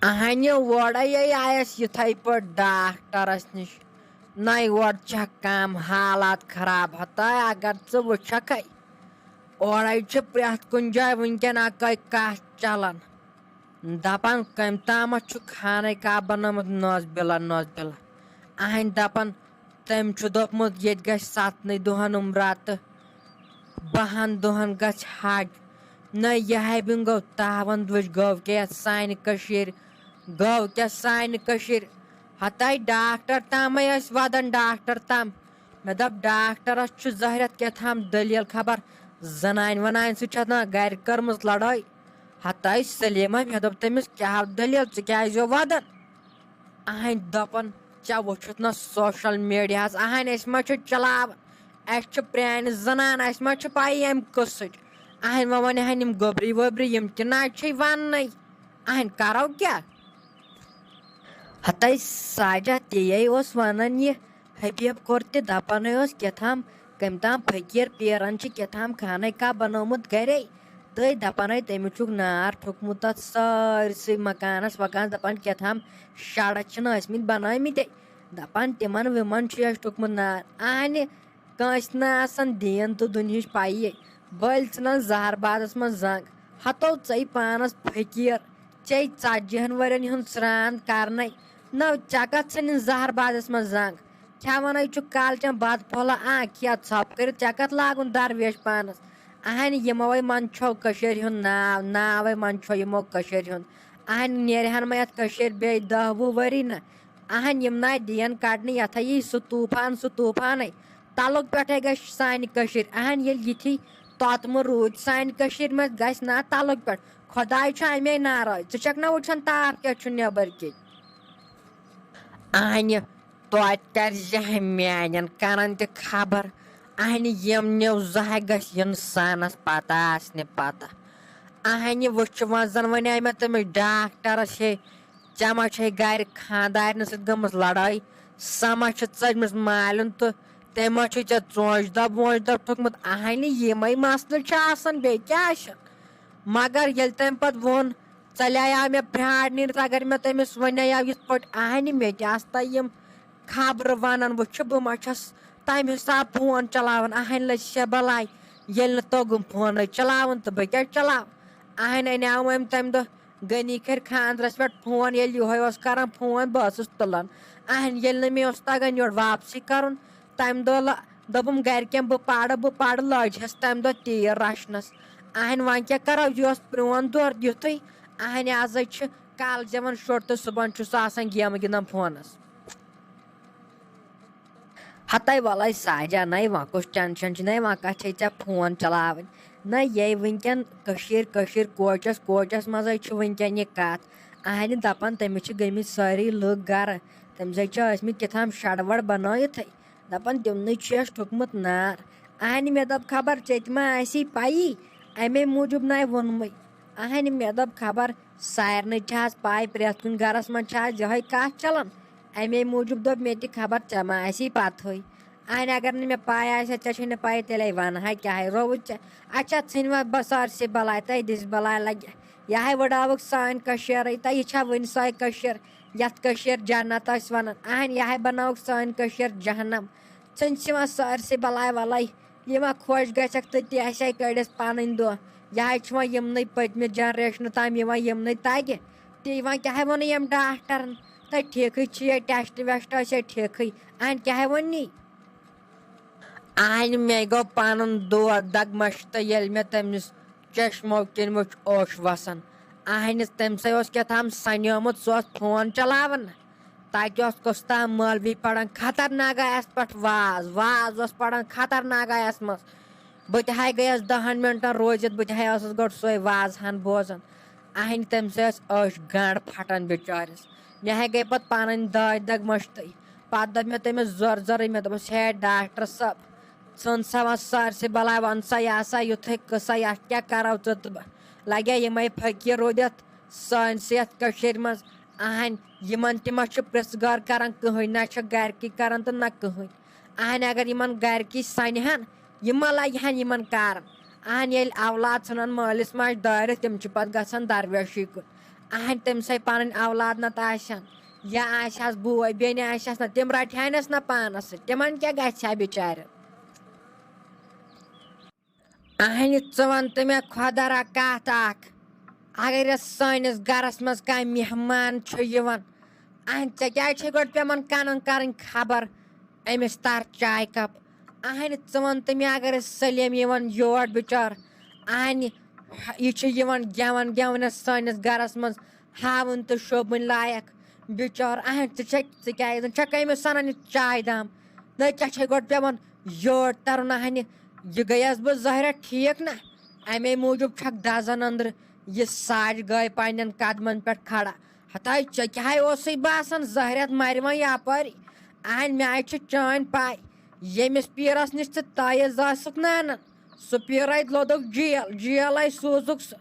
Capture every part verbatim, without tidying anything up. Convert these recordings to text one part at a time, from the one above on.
اہنہِ اورے آیس یِتھے پٲٹھۍ ڈاکٹرس نِش۔ نَے اورٕ چھےٚ کم حالات خراب، ہتاے اگر ژٕ وٕچھکھے، اورے چھِ پرٛٮ۪تھ کُنہِ جایہِ وٕنکیٚن اکٲے کتھ چلان۔ دپان کٔمۍ تامتھ چھُ خانہ کعبہ بنومُت نوز باللہ، نوز باللہ۔ اہنہِ دپان تٔمۍ چھُ دوٚپمُت، ییٚتہِ گژھِ ستنٕے دۄہن عمرہ تہٕ بَہَن دۄہن گژھِ حج۔ نہ، یہِ ہیبِنگ گوٚو تاوَن دُج، گوٚو کیٛاہ یَتھ سانہِ کٔشیٖرِ؟ گوٚو کیٛاہ سانہِ کٔشیٖرِ؟ ہتاے ڈاکٹر تامَے ٲسۍ وَدان، ڈاکٹر تام۔ مےٚ دوٚپ، ڈاکٹرس چھُ زہرٮ۪تھ کیٛاہ تام دٔلیٖل، خبر زنانہِ ونانہِ سۭتۍ چھِ اتھ نا گرِ کٔرمٕژ لڑٲے۔ ہتاے سلیمہ، مےٚ دوٚپ تٔمِس، کیٛاہ دٔلیٖل، ژٕ کیٛازِ ہو وَدان؟ اہنٛدۍ دپان، ژےٚ وُچھُتھ نہ سوشل میڈیاہس؟ اہنٛدۍ أسۍ ما چھِ چلاوان؟ اَسہِ چھِ پرٛانہِ زنان، اَسہِ ما چھِ پَیی اَمہِ قٕصٕچ؟ اہنٛدۍ وۄنۍ وَنہِ ہن یِم گوٚبری ووٚبری، یِم تہِ نہ چھِ وَننٕے۔ اہنٛدۍ کرو کیٛاہ؟ ہتَے ساجہ تیے اوس وَنان یہِ۔ حبیب کوٚر تہِ دپان اوس کیٛاہ تام، کٔمۍ تام فقیٖر پیٖرن چھِ کیٛاہ تام خانَے کعبہ بنومُت گرے۔ تہٕ دپان ہے تٔمِس چھُکھ نار ٹھوٚکمُت تتھ سٲرسٕے مکانس وکانس، دپان کیٛاہ تام شڈٕ چھِنہٕ ٲسمٕتۍ بنٲومٕتۍ۔ دپان تِمن وِمن چھُ اَسہِ ٹھوٚکمُت نار۔ اہنہِ کٲنٛسہِ نہٕ آسان دیٖن تہٕ دُنہِچ پَیی۔ بٔلۍ ژٕنن زہر بازس منٛز زنٛگ۔ ہتو ژَے پانس فقیٖر، ژَے ژتجی ہن ؤرین ہُنٛد سرٛان کرنے۔ نو ژےٚ کتھ ژھٕنن زہر بازس منٛز زنٛگ؟ کھٮ۪وان ہے چھُ کالچن بتہٕ پھوٚلہ، آ، کھیہ ژھۄپہٕ کٔرِتھ، ژےٚ کتھ لاگُن درویش پانس؟ اہنہِ یِموے منٛز چھو کٔشیٖرِ ہُنٛد ناو، ناوے منٛز چھو یِمو کٔشیٖرِ ہُنٛد۔ اہنہِ نیرِ ہن مہ یتھ کٔشیٖرِ بیٚیہِ دہ وُہ ؤری نہ۔ اہنہِ یِم نہ دِین کڑنہٕ، یتھ ہا یی سُہ طوٗفان، سُہ طوٗفانٕے۔ تلُک پٮ۪ٹھے گژھِ سانہِ کٔشیٖرِ۔ اہنہِ ییٚلہِ یِتھی توتمہٕ روٗدۍ سانہِ کٔشیٖرِ منٛز، گژھِ نا تلُک پٮ۪ٹھ؟ خۄداے چھُ امے ناراض۔ ژٕ چھکھ نہ وٕچھان تاپھ کیٛاہ چھُ نٮ۪بر کِنۍ؟ اہنہِ توتہِ کر زِ میانٮ۪ن کنن تہِ خبر۔ اہنہِ یِم نِو زہے گژھِ انسانس پتہ آسنہِ پتہ۔ اہنہِ وٕچھ وۄنۍ زن وۄنۍ آیہِ مےٚ تٔمِس ڈاکٹرس ہے، ژےٚ ما چھے گرِ خاندارنہِ سۭتۍ گٔمٕژ لڑٲے؟ سۄ ما چھِ ژٔجمٕژ مالِن تہٕ تٔمۍ ما چھُے ژےٚ ژونٛچہِ دب وونٛچہِ دب ٹھوٚکمُت؟ اہنہِ یِمے مسلہٕ چھِ آسان، بیٚیہِ کیٛاہ چھِ؟ مگر ییٚلہِ تٔمۍ پتہٕ ووٚن، ژَلے آو مےٚ پھرٛاٹھ نیٖرِتھ، اگر مےٚ تٔمِس وَنے آو یِتھ پٲٹھۍ، اہنہِ مےٚ تہِ آسہٕ تَے یِم خبرٕ وَنان، وٕچھِ بہٕ ما چھَس تَمہِ حساب فون چلاوان، اہنہِ لٔج سےٚ بَلاے۔ ییٚلہِ نہٕ توٚگُم فونٕے چلاوُن تہٕ بہٕ کیٛاہ چلاو؟ اہنہِ اَنیٛاو أمۍ تَمہِ دۄہ غنی کھرِ خانٛدرَس پٮ۪ٹھ فون، ییٚلہِ یِہوٚے اوس کَران فون، بہٕ ٲسٕس تُلان۔ اہنہِ ییٚلہِ نہٕ مےٚ اوس تَگان یورٕ واپسٕے کَرُن، تَمہِ دۄہ لا-، دوٚپُم گَرِکٮ۪ن، بہٕ پَرٕ، بہٕ پَرٕ، لٲج ہَس تَمہِ دۄہ تیٖر رَچھنَس۔ اہنہِ وۄنۍ کیٛاہ کَرو، یہِ اوس پرٛون دور یُتھُے۔ اہنہِ آزَے چھِ کالہٕ زٮ۪وان شُر تہٕ صُبحَن چھُ سُہ آسان گیمہٕ گِنٛدان فونَس۔ ہتَے وَلَے ساجا، نَے وۄنۍ کُس ٹٮ۪نشَن چھُ، نَے وۄنۍ کَتھ چھے ژےٚ فون چلاوٕنۍ؟ نَے یے وٕنکٮ۪ن کٔشیٖر، کٔشیٖر کوچَس، کوچَس منٛزَے چھُ وٕنکٮ۪ن یہِ کَتھ۔ اہنہِ دَپان تٔمِس چھِ گٔمٕتۍ سٲری لُکھ گَرٕ، تٔمِس ہے چھِ ٲسمٕتۍ کیٛاہ تام شَڈٕ وَڈٕ بَنٲیِتھٕے۔ دَپان تِمنٕے چھُ اَسہِ ٹھوٚکمُت نار۔ اہنہِ مےٚ دوٚپ خبر ژےٚ تہِ ما آسی پَیی، اَمے موٗجوٗب نَے ووٚنمُے۔ اہنہِ مےٚ دوٚپ خبر سارنٕے چھِ آز پَے، پرٛٮ۪تھ کُنہِ گَرَس منٛز چھِ آز یِہوٚے کَتھ چَلان۔ اَمے موٗجوٗب دوٚپ مےٚ تہِ خبر ژےٚ ما آسی پَتہٕے۔ اہنہِ اگر نہٕ مےٚ پَے آسہِ ہا، ژےٚ چھے نہٕ پَیی، تیٚلے وَنہٕ ہا کیٛاہ ہے رووُے ژےٚ۔ اچھا ژھٕنۍ وۄنۍ بہٕ سٲرسٕے بَلاے، تۄہہِ دِژ بَلاے لَگہِ۔ یہِ ہَے وٕڈاوُکھ سٲنۍ کٔشیٖرٕے، تہٕ یہِ چھا وٕنہِ سۄے کٔشیٖر یَتھ کٔشیٖر جنت ٲسۍ وَنان؟ اہنہِ یہِ ہَے بَنٲوٕکھ سٲنۍ کٔشیٖر جہنم۔ ژھٕنۍ چھِ وۄنۍ سٲرسٕے بَلاے وَلَے۔ یہِ وۄنۍ خۄش گژھٮ۪کھ تہٕ تہِ آسہِ ہَے کٔڑِتھ پَنٕنۍ دۄہ۔ یہِ ہَے چھُ وۄنۍ یِمنٕے پٔتمہِ جنریشنہٕ تام یِوان یِمنٕے تَگہِ۔ تہِ وۄنۍ کیٛاہ ووٚنُے یِم ڈاکٹرَن؟ تہٕ ٹھیٖکھٕے چھُ یہِ ٹٮ۪سٹ وٮ۪سٹ ٲسۍ ہے ٹھیٖکھٕے۔ اَہَن کیٛاہ ووٚنی؟ اَہَن مےٚ گوٚو پَنُن دود دَگ مَشتہٕ ییٚلہِ مےٚ تٔمِس چشمو کِنۍ وٕچھ اوش وَسان۔ اَہَنہِ تٔمۍ سٕے اوس کیٛاہ تام سَنیومُت، سُہ اوس فون چلاوان۔ تَتہِ اوس کُستام مولوی پَران، خطرناک آیَس پٮ۪ٹھ واز، واز اوس پَران خطرناک آیَس منٛز۔ بہٕ تہِ ہاے گٔیَس دَہَن مِنٹَن روٗزِتھ، بہٕ تہِ ہاے ٲسٕس گۄڈٕ سُے واز ہَن بوزان۔ اَہَنہِ تٔمۍ سۭتۍ ٲس أچھ گنٛڈ پھَٹان بِچٲرِس۔ مےٚ ہاے گٔے پَتہٕ پَنٕنۍ دٲدۍ دَگ مٔشتٕے۔ پَتہٕ دوٚپ مےٚ تٔمِس زورٕ زورٕے، مےٚ دوٚپُس، "ہے ڈاکٹر صٲب، ژھٕن سا وۄنۍ سٲرسٕے بَلاے، وَن سا یہِ ہسا یُتھُے قٕصہ، یَتھ کیٛاہ کَرو ژٕ تہٕ بہٕ؟ لَگیا یِمَے فقیٖر روٗدِتھ سٲنۍ سٕے یَتھ کٔشیٖرِ منٛز؟" اہن، یِمن تہِ ما چھُ پرٛژھ گار کران کٕہٕنۍ، نہ چھِ گرِکی کران تہٕ نہ کٕہٕنۍ۔ اہن، اگر یِمن گرِکی سنہِ ہن، یِم ما لگہِ ہن یِمن کارن۔ اہن، ییٚلہِ اولاد ژھٕنن مٲلِس ماجہِ دٲرِتھ، تِم چھِ پتہٕ گژھان درویشی کُن۔ اہنہِ تٔمۍ سٕے پنٕنۍ اولاد نتہٕ آسن، یا آسہِ ہس بوے، بیٚنہِ آسہِ ہس نہ، تِم رٹہِ ہانس نہ پانس سۭتۍ، تِمن کیٛاہ گژھِ ہا بِچارٮ۪ن؟ اہنہِ، ژٕ وَن تہٕ مےٚ خۄدا را کَتھ اَکھ، اگر یَتھ سٲنِس گَرَس منٛز کانٛہہ مہمان چھُ یِوان، اہنہِ، ژےٚ کیٛازِ چھے گۄڈٕ پٮ۪وان کَنَن کَرٕنۍ خبر أمِس تَر چاے کَپ؟ اہنہِ، ژٕ وَن تہٕ مےٚ، اگر أسۍ سٲلِم یِوان یور بِچار، اہنہِ، یہِ چھُ یِوان گٮ۪وَن گٮ۪ونَس سٲنِس گَرَس منٛز، ہاوُن تہٕ شوبٕنۍ لایق بِچار۔ اہنہِ، ژٕ چھَکھ، ژٕ کیٛازِ نہٕ چھَکھ أمِس سَنان یہِ چاے دام؟ نہ، ژےٚ چھے گۄڈٕ پٮ۪وان یور تَرُن۔ اہنہِ، یہِ گٔیَس بہٕ ظٲہرہ ٹھیٖک نہ؟ اَمے موٗجوٗب چھَکھ دَزان أنٛدرٕ یہِ ساج گٲے پنٛنٮ۪ن قدمَن پٮ۪ٹھ کھڑا۔ ہتاے، ژےٚ کیٛاہ اوسُے باسان ظٲہرہ مَرِ وۄنۍ یَپٲرۍ؟ اہنہِ، مےٚ آے چھِ چٲنۍ پَے، ییٚمِس پیٖرَس نِش ژٕ تٲیٖز ٲسٕکھ نہ اَنان، سُہ پیٖر اَتہِ لوٚدُکھ جیل، جیل اَتہِ سوٗزُکھ سُہ۔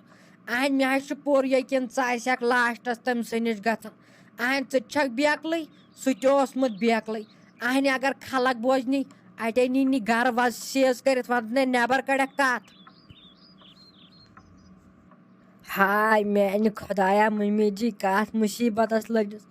اہنہِ، مےٚ حظ چھُ پوٗرٕ یقیٖن ژٕ آسہِ ہَکھ لاسٹَس تٔمۍ سٕے نِش گژھان۔ اہنہِ، ژٕ تہِ چھَکھ بیکلٕے، سُہ تہِ اوسمُت بیکلٕے۔ اہنہِ، اگر خلق بوزنی، اَتے نی نی گَرٕ وَز سیز کٔرِتھ وَنہٕ نے نٮ۪بَر کَڑٮ۪کھ کَتھ۔ ہاے میٛانہِ خۄدایا، مٔمی جی کَتھ مُصیٖبتَس لٔجِس۔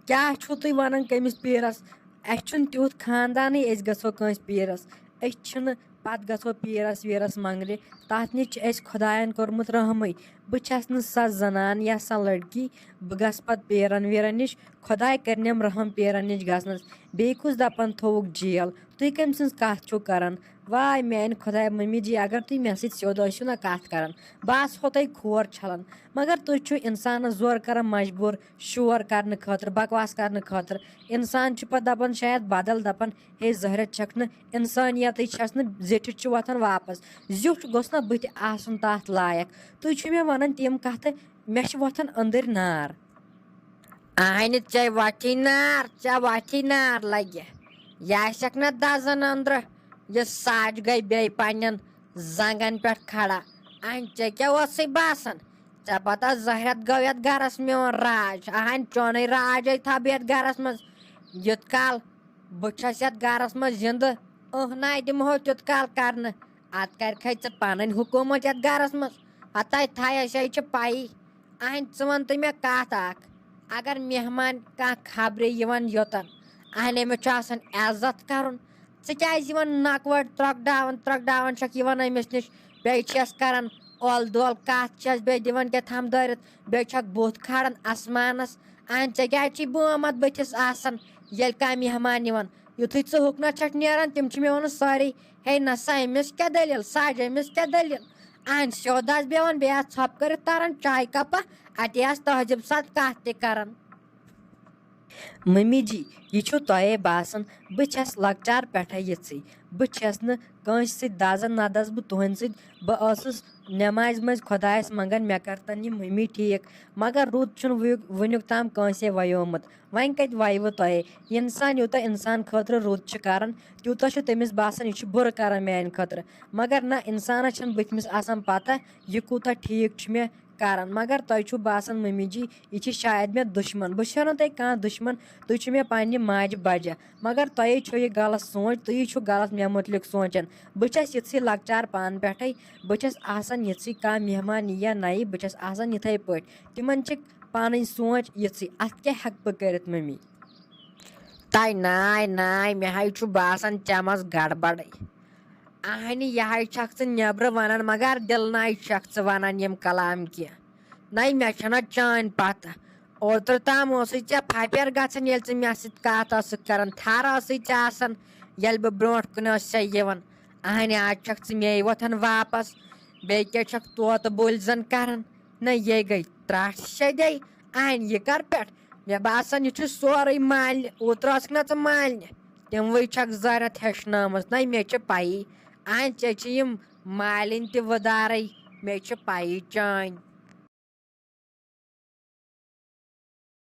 کیٛاہ چھُو تُہۍ وَنان کٔمِس پیٖرَس؟ اَسہِ چھُنہٕ تیُتھ خاندانٕے أسۍ گژھو کٲنٛسہِ پیٖرَس۔ أسۍ چھِنہٕ پَتہٕ گژھو پیٖرَس ویٖرَس منٛگنہِ۔ تَتھ نِش چھِ اَسہِ خۄدایَن کوٚرمُت رحمٕے۔ بہٕ چھَس نہٕ سۄ زنان یا سۄ لڑکی، بہٕ گژھٕ پَتہٕ پیٖرَن ویٖرَن نِش۔ خۄداے کَرنٮ۪م رحم پیٖرَن نِش گژھنَس۔ بیٚیہِ کُس دَپان تھوٚوُکھ جیل؟ تُہۍ کٔمۍ سٕنٛز کَتھ چھِو کَران؟ واے میٛانہِ خۄداے، مٔمی جی، اگر تُہۍ مےٚ سۭتۍ سیوٚد ٲسِو نہ کَتھ کَران، بہٕ آسہٕ ہو تۄہہِ کھور چھَلان۔ مگر تُہۍ چھِو اِنسانَس زورٕ کَران مجبوٗر شور کَرنہٕ خٲطرٕ، بکواس کَرنہٕ خٲطرٕ۔ اِنسان چھُ پَتہٕ دَپان شاید بدل، دَپان، ہے زہرت چھَکھ نہٕ اِنسانیتٕے چھَس نہٕ، زیٚٹھِتھ چھُ وۄتھان واپَس۔ زیُٹھ گوٚژھ نہ بہٕ تہِ آسُن تَتھ لایق۔ تُہۍ چھِو مےٚ وَنان تِم کَتھٕ، مےٚ چھِ وۄتھان أنٛدٕرۍ نار۔ اہنہِ، ژےٚ وۄتھی نار، ژےٚ وۄتھی نار لگہِ۔ یہِ آسٮ۪کھ نہ دزان أنٛدرٕ، یہِ ساج گٔے بیٚیہِ پننٮ۪ن زنٛگن پٮ۪ٹھ کھڑا۔ اہنہِ، ژےٚ کیٛاہ اوسُے باسان؟ ژےٚ پتہ زہرت گوٚو یتھ گرس میون راج۔ اہنہِ، چونُے راجے تھاو بہٕ یتھ گرس منٛز۔ یُتھ کال بہٕ چھَس یتھ گرس منٛز زندٕ، اۭں ناے دِمہو تیُتھ کال کرنہٕ۔ اتھ کرکھے ژٕ پنٕنۍ حکوٗمت یتھ گرس منٛز؟ ہتاے تھایس ہے چھِ پَیی۔ اہنہِ، ژٕ وَن تہٕ مےٚ کَتھ اَکھ۔ اگر مہمان کانٛہہ خبرے یِوان یوٚتَن، اہنہِ، أمِس چھُ آسان عزت کَرُن۔ ژٕ کیٛازِ یِوان نَکوَٹ ترٛۄکڈاوان ترٛۄکڈاوان چھَکھ یِوان أمِس نِش؟ بیٚیہِ چھَس کَران اولہٕ دولہٕ کَتھ، چھَس بیٚیہِ دِوان کیٛاہ تھام دٲرِتھ، بیٚیہِ چھَکھ بُتھ کھالان اَسمانَس۔ اہنہِ، ژےٚ کیٛازِ چھُے بٲم اَتھ بٕتھِس آسان، ییٚلہِ کانٛہہ مہمان یِوان؟ یُتھُے ژٕ ہُکنَتھ چھَکھ نیران، تِم چھِ مےٚ وَنان سٲری، ہے نہ سا، أمِس کیٛاہ دٔلیٖل؟ ساجہِ، أمِس کیٛاہ دٔلیٖل؟ اہنہِ، سیوٚد آسہٕ بیٚہوان، بیٚیہِ آسہٕ ژھۄپہٕ کٔرِتھ تاران چایہِ کَپہ، اَتے آسہٕ تہذیٖب سان کَتھ تہِ کَران۔ مٔمی جی، یہِ چھُو تۄہے باسان، بہٕ چھَس لۄکچار پٮ۪ٹھَے یِژھٕے۔ بہٕ چھَس نہٕ کٲنٛسہِ سۭتۍ دَزان، نہ دَزٕ بہٕ تُہٕنٛدِ سۭتۍ۔ بہٕ ٲسٕس نٮ۪مازِ منٛز خۄدایَس منٛگان، مےٚ کَرتَن یہِ مٔمی ٹھیٖک، مگر رُت چھُنہٕ وُیُک-، وٕنیُک تام کٲنٛسے وَیومُت۔ وۄنۍ کَتہِ وَیوٕ تۄہے؟ یہِ اِنسان یوٗتاہ اِنسان خٲطرٕ رُت چھُ کَران، تیوٗتاہ چھُ تٔمِس باسان، یہِ چھُ بُرٕ کَران میٛانہِ خٲطرٕ۔ مگر نہ، اِنسانَس چھَنہٕ بٕتھمِس آسان پَتہ، یہِ کوٗتاہ ٹھیٖک چھُ مےٚ کَران۔ مگر تۄہہِ چھُو باسان، مٔمی جی، یہِ چھِ شاید مےٚ دُشمَن۔ بہٕ چھَسو نہٕ تۄہہِ کانٛہہ دُشمَن، تُہۍ چھِو مےٚ پنٛنہِ ماجہِ بَجہِ۔ مگر تۄہے چھو یہِ غلط سونٛچ، تُہی چھِو غلط مےٚ مُتعلِق سونٛچان۔ بہٕ چھَس یِژھٕے لۄکچار پانہٕ پٮ۪ٹھَے۔ بہٕ چھَس آسان یِژھٕے، کانٛہہ مہمان یی یا نہ یی، بہٕ چھَس آسان یِتھَے پٲٹھۍ۔ تِمَن چھِ پَنٕنۍ سونٛچ یِژھٕے، اَتھ کیٛاہ ہٮ۪کہٕ بہٕ کٔرِتھ، مٔمی؟ تَے ناے ناے، مےٚ ہَے چھُ باسان ژےٚ منٛز گڑبڑٕے۔ اہنہِ، یہِ ہَے چھَکھ ژٕ نٮ۪برٕ وَنان، مگر دِلہٕ نَے چھَکھ ژٕ وَنان یِم کلام کینٛہہ۔ نَے، مےٚ چھَنہ چٲنۍ پَتہ۔ اوترٕ تام اوسُے ژےٚ پھَپھٮ۪ر گژھان، ییٚلہِ ژٕ مےٚ سۭتۍ کَتھ ٲسٕکھ کَران، تھَر ٲسٕے ژےٚ آسان، ییٚلہِ بہٕ برونٛٹھ کُن ٲسسَے یِوان۔ اہنہِ، آز چھَکھ ژٕ مے وۄتھان واپَس، بیٚیہِ کیٛاہ چھَکھ طوطہٕ بوٗلۍ زَن کَران؟ نہ، یے گٔے ترٛٹھ سیٚدے۔ اہنہِ، یہِ کَر پٮ۪ٹھ؟ مےٚ باسان، یہِ چھُ سورُے مالنہِ۔ اوترٕ ٲسٕکھ نہ ژٕ مالنہِ، تِموٕے چھَکھ زارت ہیٚچھنٲومٕژ۔ نَے، مےٚ چھِ پَیی، اہنہِ، ژےٚ چھِ یِم مالِنۍ تہِ وٕدارَے، مےٚ چھِ پَیی چٲنۍ۔